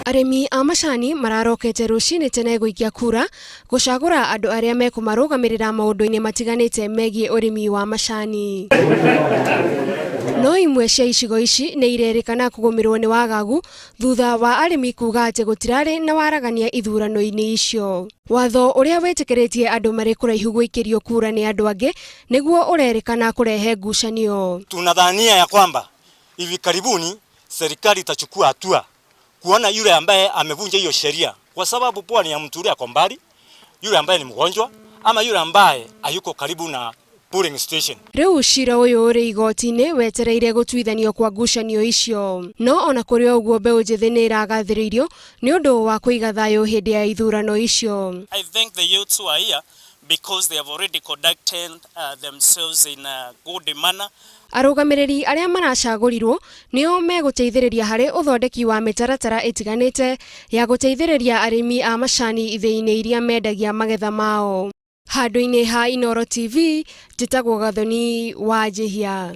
Arĩmi a macani mararokete rũcinĩ tene gũikia kura gũcagũra andũ arĩa mekũmarũgamĩrĩra maũndũ-inĩ matiganĩte megiĩ ũrĩmi wa macani. No imwe cia icigo ici nĩ irerĩkana kũgũmĩrwo nĩ wagagu thutha wa arĩmi kuga atĩ gũtirarĩ na waragania ithurano-inĩ icio. Watho ũrĩa wĩtĩkĩrĩtie andũ marĩ kũraihu gũikĩrio kura nĩ andũ angĩ nĩguo ũrerĩkana kũrehe ngucanio. Tunadhania ya kwamba hivi karibuni serikali itachukua hatua kuona yule ambaye amevunja hiyo sheria, kwa sababu pwani ya mtu yule ako mbali, yule ambaye ni mgonjwa ama yule ambaye hayuko karibu na polling station. Rĩu cira ũyũ ũrĩ igoti-inĩ wetereire gũtuithanio kwa ngucanio icio. No ona kũrĩ o ũguo, mbeũ njĩthĩ nĩ ĩragathĩrĩirio nĩ ũndũ wa kũiga thayũ hĩndĩ ya ithurano icio. I thank the youths who are here because they have already conducted themselves in a good manner. Arũgamĩrĩri arĩa maracagũrirwo nĩo megũteithĩrĩria harĩ ũthondeki wa mĩtaratara ĩtiganĩte ya gũteithĩrĩria arĩmi a macani ithĩi-inĩ iria mendagia magetha mao. Handũ-inĩ ha Inooro TV, njĩtagwo Gathoni wa Njihia.